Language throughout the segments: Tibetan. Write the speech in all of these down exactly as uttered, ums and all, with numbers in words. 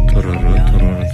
ཐོ་རོ་རོ་ཐོ་རོ་རོ།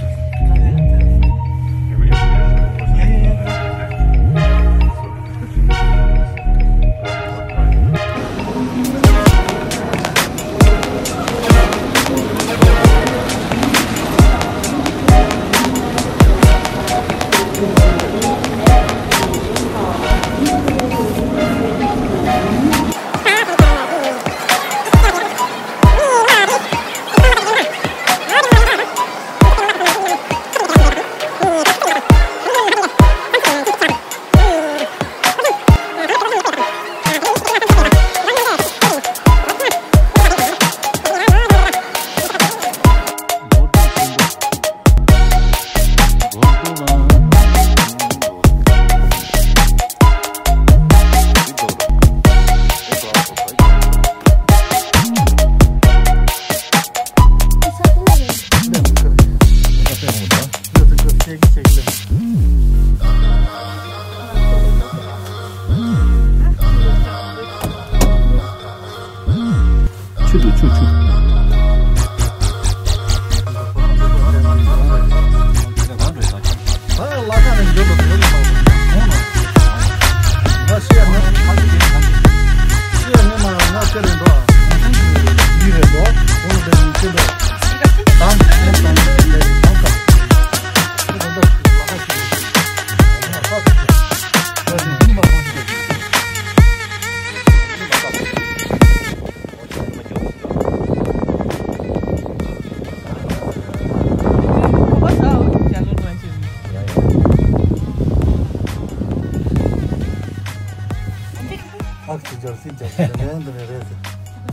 ཆུ་འདུག་ཆུ་ཆུ། ཨག་ཅིག་ཅར་སི་ཅར་སི་ལན་འདི་ནས་རེད་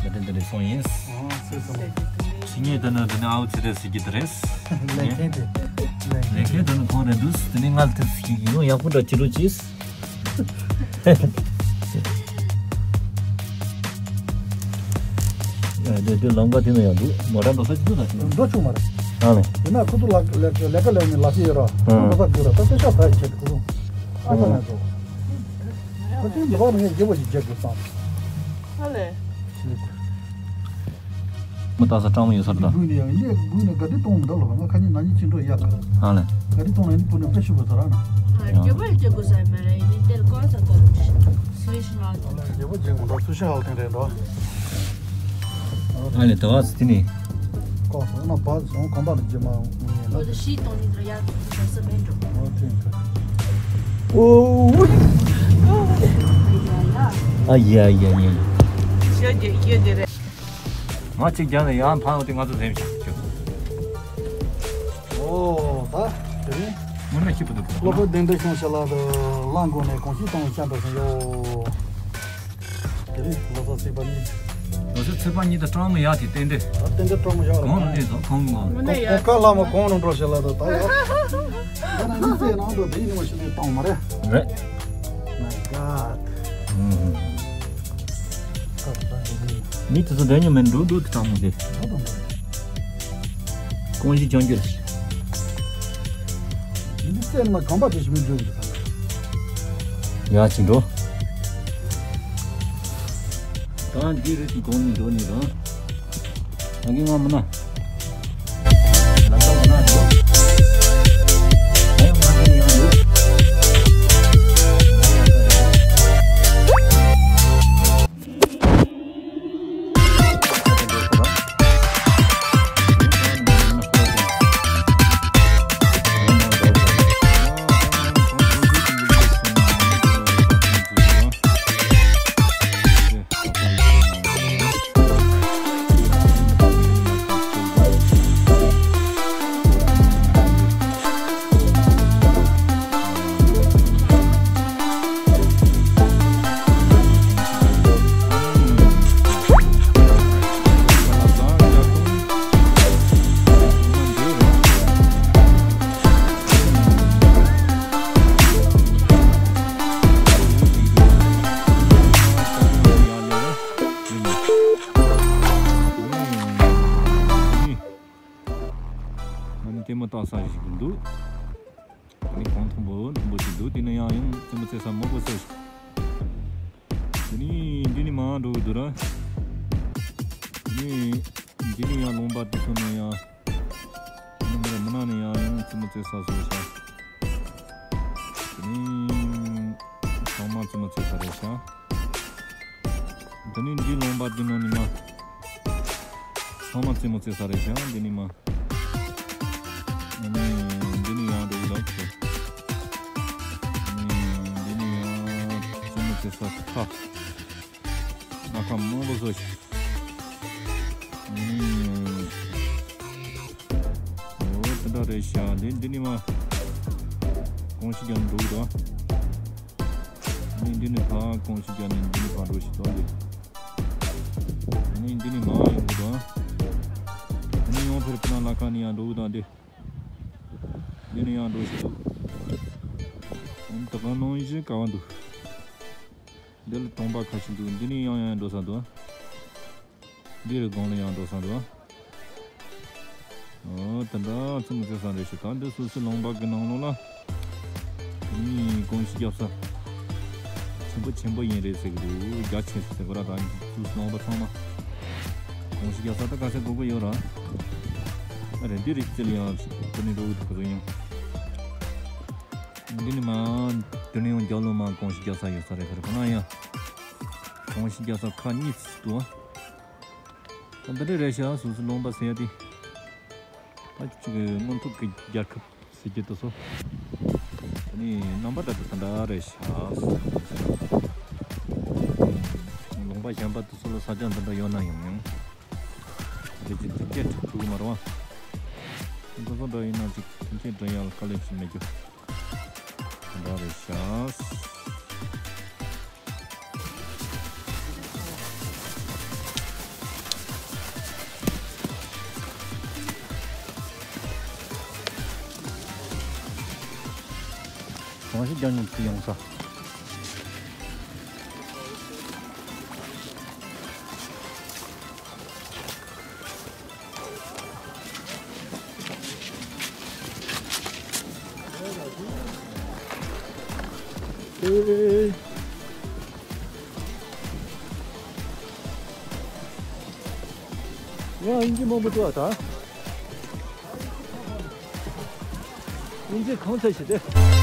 ཟེར། ལན་འདི་ནས་སོང་ཡིན། ཨང་སི་སོང་། ཕྱི་ཉིན་འདི་ནས་འདི་ནས་ཨའུ་ཚི་རེད་ཟེར་གྱི་འདི་རེད། ལན་ཁན་དེ། ལན་ཁན་འདི་ནས་ཁོང་རེད་འདུག་དེ་ནས་ང་ལ་དེ་ཟེར་གྱི་ཡིན། ཡག་པོ་འདྲ་བྱེད་རོགས་གྱིས། ཡ་དེ་དེ་ལམ་ཁ་དེ་ན་ཡང་འདུག་མོ་ཊ་འགྲོ་ས་ཅིག་འདུག་ད་དེ་ན། འགྲོ་ཆོག་མ་རེད། ཨ་ནི། དེ་ན་ཁོ་ཚོ་ལ་ལས་ལས་ཀ་ལས་ནི་ལ་ཤི་ཡོད་ར། ཨང་། ཁོ་ཚོ་དགོས་ར་ད་ལྟ་ཤ་ཚ་ཡི་ཆེད་དུ་ཁོ་ཚོ། ཨ་ཁ་ན་ཚོ། ཁོ་ཚོའི་འདི་བར་ངས་རྒྱལ་བ་ཞིག་རྒྱག་དགོས་བསམ། ཨ་ལས། མི་ལྟ་ས་སྤྲང་མོ་ཡོད་ས་རེད་ད། དགུན་ནས་ཡང་ངས་དགུན་ནས་ག་དུས་གཏོང་མི་འདུག་ལ་ང་ཁ་ཉིན་ན་ཉིན་ཅིག་འགྲོ་ཡག་ག་ཨ་ལས། ག་དུས་གཏོང་ལ་ཡིན་ཕུ་ནས་དཔེ་ཤུགས་པ་ཚོ་ར་ན། རྒྱུ་བ་ལ་སྐྱེ་དགོས་ས་མ་རེད། ཡིན་དེར་ཀོ་ས་ཀོ་སི་ལེ་ཤི་མ། ཨ་ལས་རྒྱལ་པོ་རྗེ་མོ་འདྲ་ཚུལ་ཤ་ཧལ་ཐེངས་རེད་འདུག་ཨ་ལས་དེ་བ་སི་ནི། ཀོ་ས་ན་བ་སོང་གོམ་པ་ལ་རྗེ་མ་ངས་ན། ཁོ་ཚོ་ཤི་གཏོང་ནི་དེར་ཡག་གི་ས་མེད་འགྲོ། ཨོ་ཐེངས་ཀ་ཨོ། ཨ་ཡ་ཡ་ཡ། ཤ་རྒྱག་ཤ་རྒྱག་རེད། ང་གཅིག་རྒྱབ་ནས་ཡར་འཕངས་ཡོང་དུས་ང་ཚོ་འཛེམ་བཞག་ཁྱོད། ཨོ་ད་དེ་རིང་། དངོས་གནས་སྐྱིད་པོ་འདུག་སློབ་དཔོན་གདན་འདྲེན་ཤོང་ཤ་ལག་ཏུ་གླང་དགོན་ནས་གོང་ཞིག་གཏོང་བའི་ཤ་འགྲོ་བཞིན་ཡོད། དེ་རིང་ལོ་གསར་ཚེས་པ་གཉིས། ལོ་གསར་ཚེས་པ་གཉིས་དང་སྤྲང་མོ་ཡག་དེ་ཏན་ཏན། ད་ཏན་ཏན་སྤྲང་མོ་ཡག་རེད། གང་ལ་གནས་སོ་གང་གང་ལ། གོང་གོང་དཀར་ལྷ་མོ་གོང་ལ་འགྲོ་ཤ་ལག་ཏུ་ད་ཡག་ད་ནང་མི་ཚེ་ནང་དུ་དེ་ནི་མ་ཤི་ལས་གཏོང་མ་རེད། རེད། My God. ཨུམ། མི་དེ་ཚོ་བསྡད་མྱོང་མེད་འགྲོ་འགྲོ་དེ་གྲང་མོ་དེ། ཀོང་ཞི་ལྗང་རྒྱུ་རེད། མི་བཙན་མ་གམ་པ་དེ་ཞིག་མི་འགྲོ་འདུག་ཡ་ཅི་འགྲོ། ད་འདི་རེད་དེ་གོང་ནས་འགྲོ་ནི་རང་། ད་གིན་ང་མིན་ན། ལ་ད་མིན་ན་འགྲོ། ད་ཡང་ང་འགྲོ་ནི་ཡང་འགྲོ། ང་ནི་ལྟད་མོ་ལྟ་ས་ཞིག་འདུག་ཨ་ནི་གང་མཐོན་པོ་མཐོན་པོ་ཞིག་འདུག་དེ་ནས་ཡང་ཡང་ལྟད་མོ་རྩེ་ས་མང་པོ་ས་ཞིག་དེ་ནི་འདི་ནི་མར་འགྲོ་གི་འདུག་ར། དེ་ནི་ འདི་ནི་ཡང་ལུང་པ་འདི་ཚོ་ནི་ཡང་། ནི་མི་རེ་མི་ན་ནི་ཡང་ཡང་རྩེད་མོ་རྩེ་ས་བཟོས་ཤག་དེ་ནི་ཚང་མ་རྩེད་མོ་རྩེ་ས་རེད་ཤག་དེ་ནི་འདི་ལུང་པ་འདི་ནང་ནི་མ། ཚང་མ་རྩེད་མོ་རྩེ་ས་རེད་ཤག་འདི་ནི་མ། ཨ་ནི་འདི་ནི་ཡང་འགྲོ་གི་འདུག་ཨ་ནི་འདི་ནི་ཡང་རྩེད་མོ་རྩེ་ས་ཁ། སྣ་ཁ་མང་པོ་བཟོ་ཞིག་ཨོ་དེ་འདྲ་རེད་ཤག་འདི་འདི་ནི་མ། གོང་ཞིག་ཀྱང་འགྲོ་གི་འདུག་ཨ་ནི་འདི་ནི་ཕར་གོང་ཞིག་ཀྱང་ནི་འདི་ནི་ཕར་འགྲོ་ཞིག་འདུག་འདི། ཨ་ནི་འདི་ནི་མ་ཡོང་གི་འདུག་ཨ་ནི་ཡང་ཕེར་ཕེར་ན་ལ་ཁ་ནི་ཡང་འགྲོ་གི་འདུག་འདི། འདི་ནི་ཡང་འགྲོ་ཞིག་འདུག་ཨ་ནི་ད་ག་ནང་བཞིན་དཀའ་བ་འདུག་འདི་ལ་གྲོང་པ་ཁ་ཤས་འདུག་འདི་ནི་ཡང་ཡང་འགྲོ་ས་འདུག་འདི་རུ་དགོང་ལ་ཡང་འགྲོ་ས་འདུག་ཨོ་དེ་འདྲ་ཚོ་མི་ཚེ་ས་རེད་ཤག་ད་འདི་སུད་སི་ལུང་པ་གི་ནང་ལོགས་ལ། ཨ་ནི་གོང་ཞིག་རྒྱབ་ས། ཆེན་པོ་ཆེན་པོ་ཡིན་རེད་ཟེར་གི་འདུག་རྒྱ་ཆེ་ཟེར་གི་ར་ད་སུད་སི་ལུང་པ་ཚང་མ། གོང་ཞིག་རྒྱབ་ས་ད་ག་ཚད་དགོས་ཀྱི་ཡོད་ར། ཨ་རེད་འདི་རིགས་རྩེ་ལ་ཡང་ཁོ་ནི་འགྲོ་གི་འདུག་ཁོ་ཚོ་ཡང་། འདི་ནི་མ། འདི་ནི་ཡང་རྒྱབ་ལོགས་མ་གོང་ཞིག་རྒྱབ་ས་ཡོད་ས་རེད་ཁ་རེད་ཁོ་ན་ཡང་། གོང་ཞིག་རྒྱབ་ས་ཁ་གཉིས་འདུག་ད་འདི་འདྲ་རེད་ཤག་སུད་སི་ལུང་པ་ཟེར་ཡ་དེ། ད་ཅིག་སྔོན་ཐོག་གི་རྒྱལ་ཁབ་ཟེར་གྱི་འདུག་སོ། ད་ནི་རྣམ་པ་འདྲ་འདྲ་ད་འདྲ་རེད་ཤག་ལུང་པ་གཞན་པ་དེ་ཚོ་ལ་ས་ཆ་འདི་འདྲ་ཡོད་ན་ཡང་ཡང་། རེད་ཅིག་དེ་སྐད་ཐུག་ཐུག་མ་རེད་བ། འདི་ཚོ་འདྲ་ཡིན་ན་ཅིག་དེ་འདྲ་འདྲ་ཡང་དཀའ་ལས་ཅིག་མེད་རྒྱུ། འདྲ་རེད་ཤག་གང་ཞིག་ཀྱང་ཉིན་ཚེ་ཡོང་ས། ང་ཨིན་ཇི་མང་པོ་འདུག་ཨ་ད། ཨིན་ཇི་གང་ཚད་ཞིག་རེད།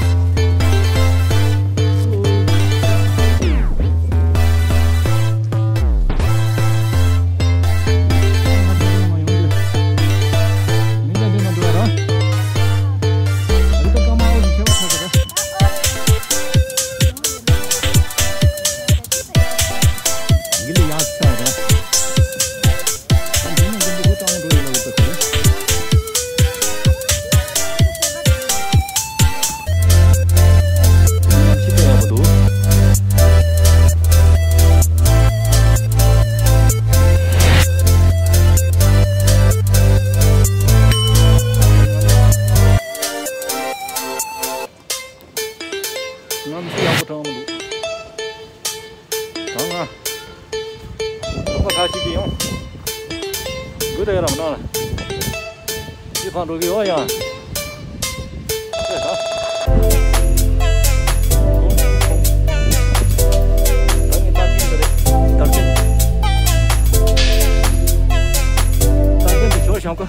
ང་མི་ཚེ་ཡག་པོ་དྲང་མི་འདུག་ད་ང་ལོག་པ་ཁ་ཤས་ཀྱི་ཡོང་དགོས་ད་ཡ་ར་མ་ནང་ལ་ཅི་ཕང་འགྲོ་གི་ཡོད་ཡང་། ཨེ་ད། ད་ངས་ད་ཅི་འདི་རེད་ད་ཅི། ད་ཅི་འདི་ཞོ་ཞང་ཀ་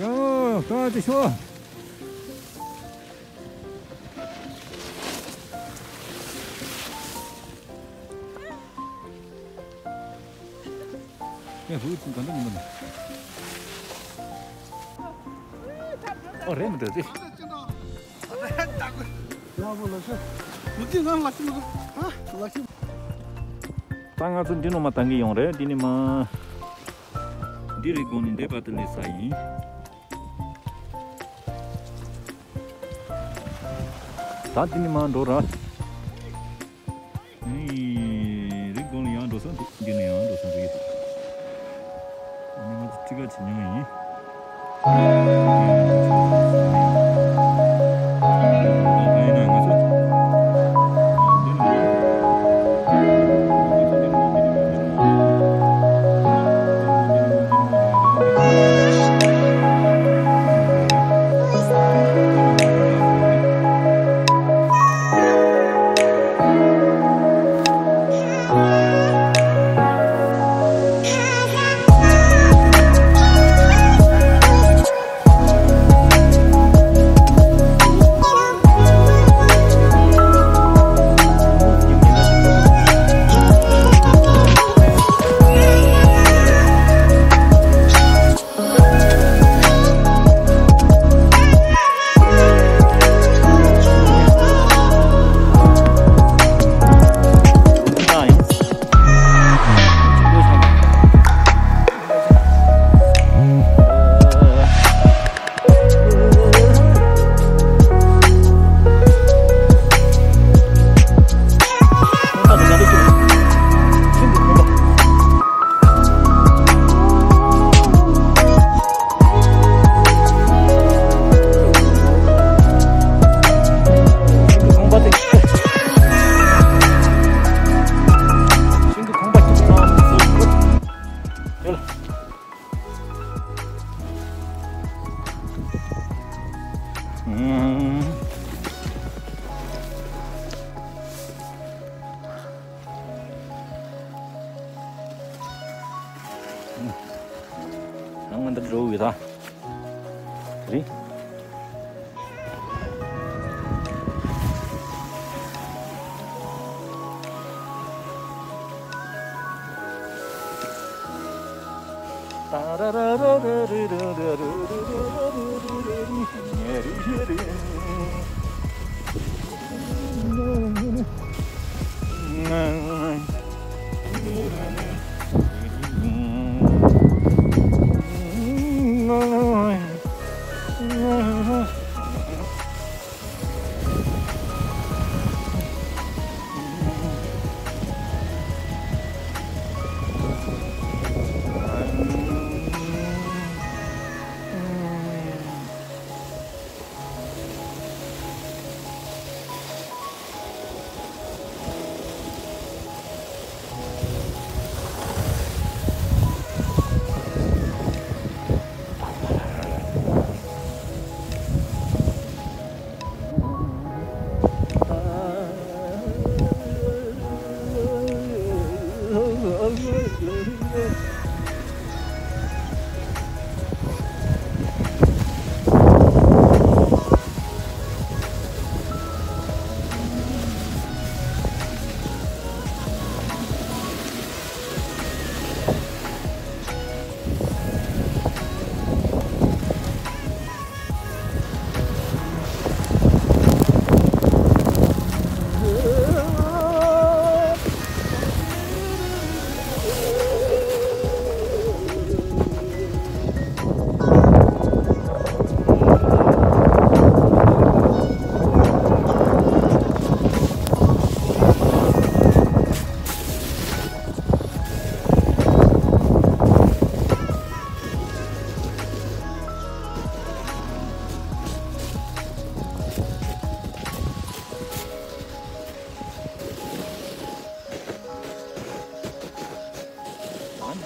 ཡོ། ཀ་ཅི་ཤོ། ངས་ཧུད་ཙམ་ག་འདྲ་ཡིན་པ་ན། ཨོ་རེད་མི་འདུག་དེ། ད་ང་ཚོ་འདི་ནང་མ་བཏང་གི་ཡོང་རེད། འདི་ནི་མ། འདི་རི་སྒང་ནས་འདི་བར་དུ་སླེབས་ས་ཡིན། ད་འདི་ནི་མ་འགྲོ་ར། ཨེ། རི་སྒང་ལ་ཡར་འགྲོ་ས་འདི་འདི་ནས་ཡར་འགྲོ་ས་འདི། ཨ་ནི་ང་ཚོ་ཅི་ག་བྱེད་མྱོང་ཡིན། ང་འདིར་འགྲོ་གི་ད། དེ་རིང་།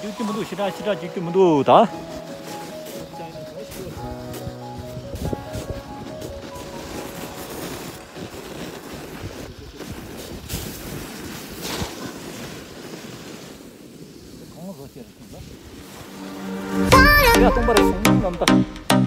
རྒྱུག་རྒྱུ་མི་འདུག་ཞེ་དྲག་ཞེ་དྲག་རྒྱུག་རྒྱུ་མི་འདུག་ད། གང་བཟོ་ཅེས་རེད་ཟེར་ན། ཡ་སྟོང་པ་རེད་སོང་ངམ་ད།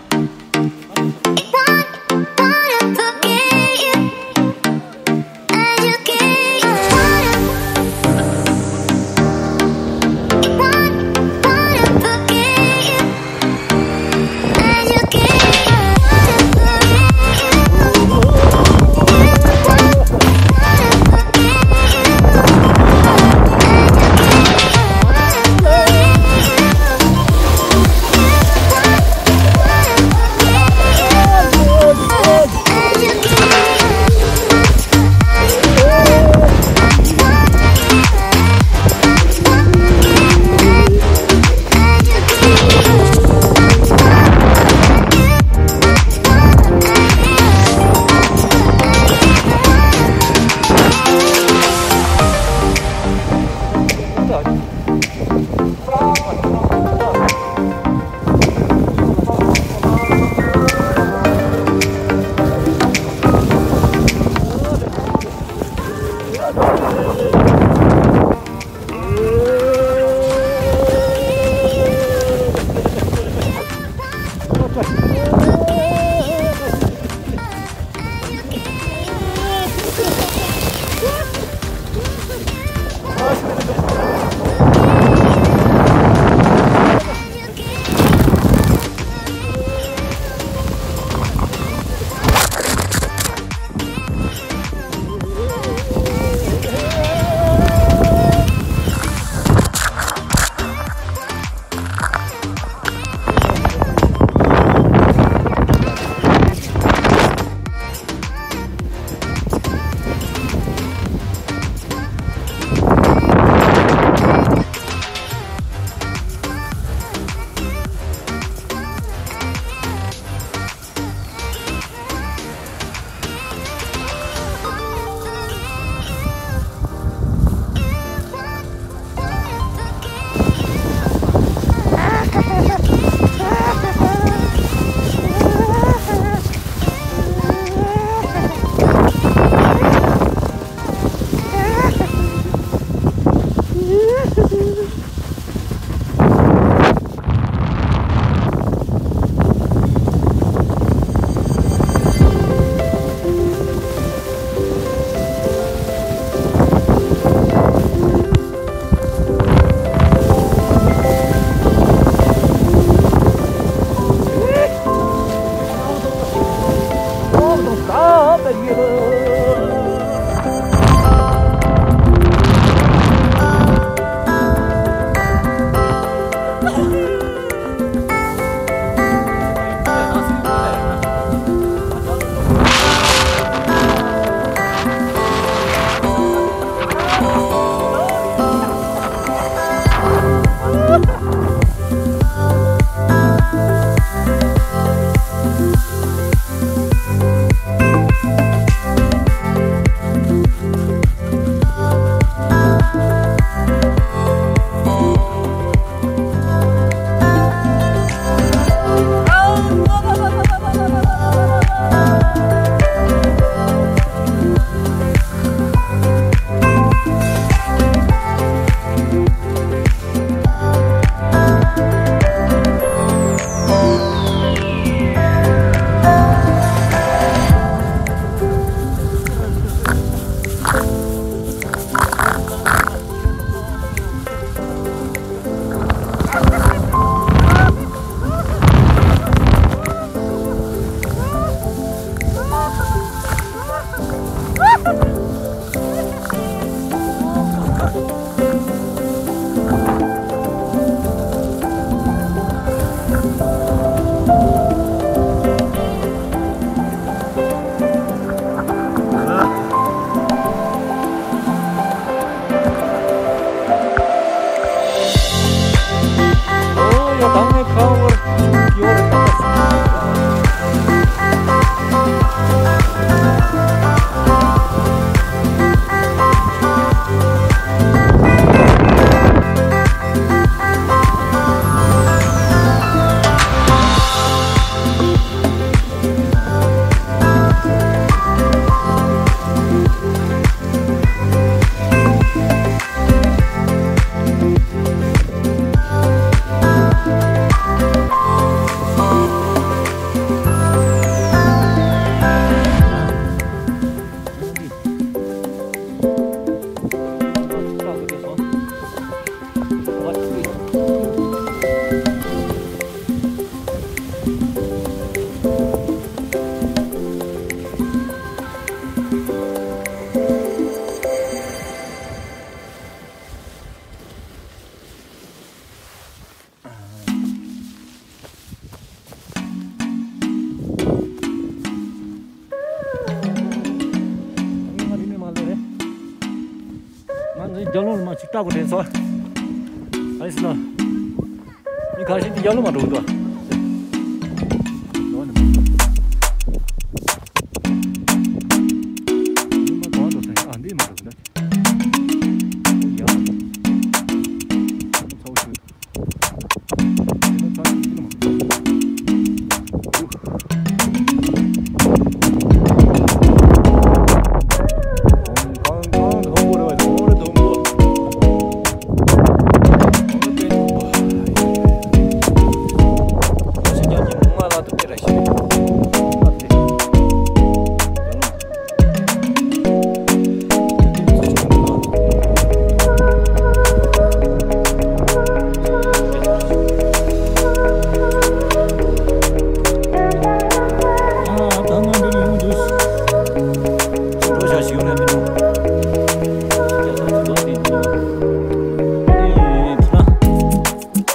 ཅིག་ལྟ་དགོས་དྲན་སོང་། ཨ་ནི་སི་ན། ཨ་ནི་ཁ་ཤས་འདི་ཡར་ལོ་མ་འགྲོ་གི་འདུག་ཨ། འདི་མ་གང་འགྲོ་ཟེར། ཨ་འདི་མ་འགྲོ་གི་འདུག་ཡ། ཚ་བོ་ཞིག་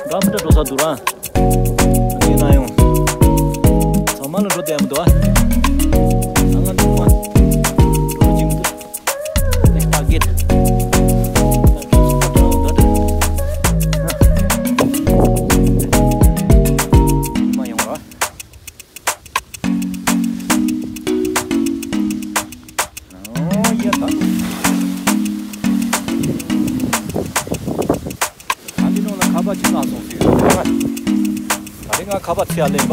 འགྲམ་དུ་འགྲོ་ས་འདུག་ར། ཨ་ནི་ན་ཡོང་། ཚང་མ་ལ་འགྲོ་བསྡད་མི་འདུག་ཨ། ང་ང་འགྲོ་མ། འགྲོ་ཅིག་མི་འདུག་ཨ་ནི་ཊར་གེཊ། ཊར་གེཊ་ཚོགས་པ་འགྲོ་འདུག་ཨ། མ་ཡོང་ར། ཨོ་ཡ་ད། ད་འདི་ནང་ལ་ཁ་པར་ཅིག་བླངས་སོང་ཟེར། ད་རིང་ང་ཁ་པར་ཚེ་ཡ་ལེན་པ།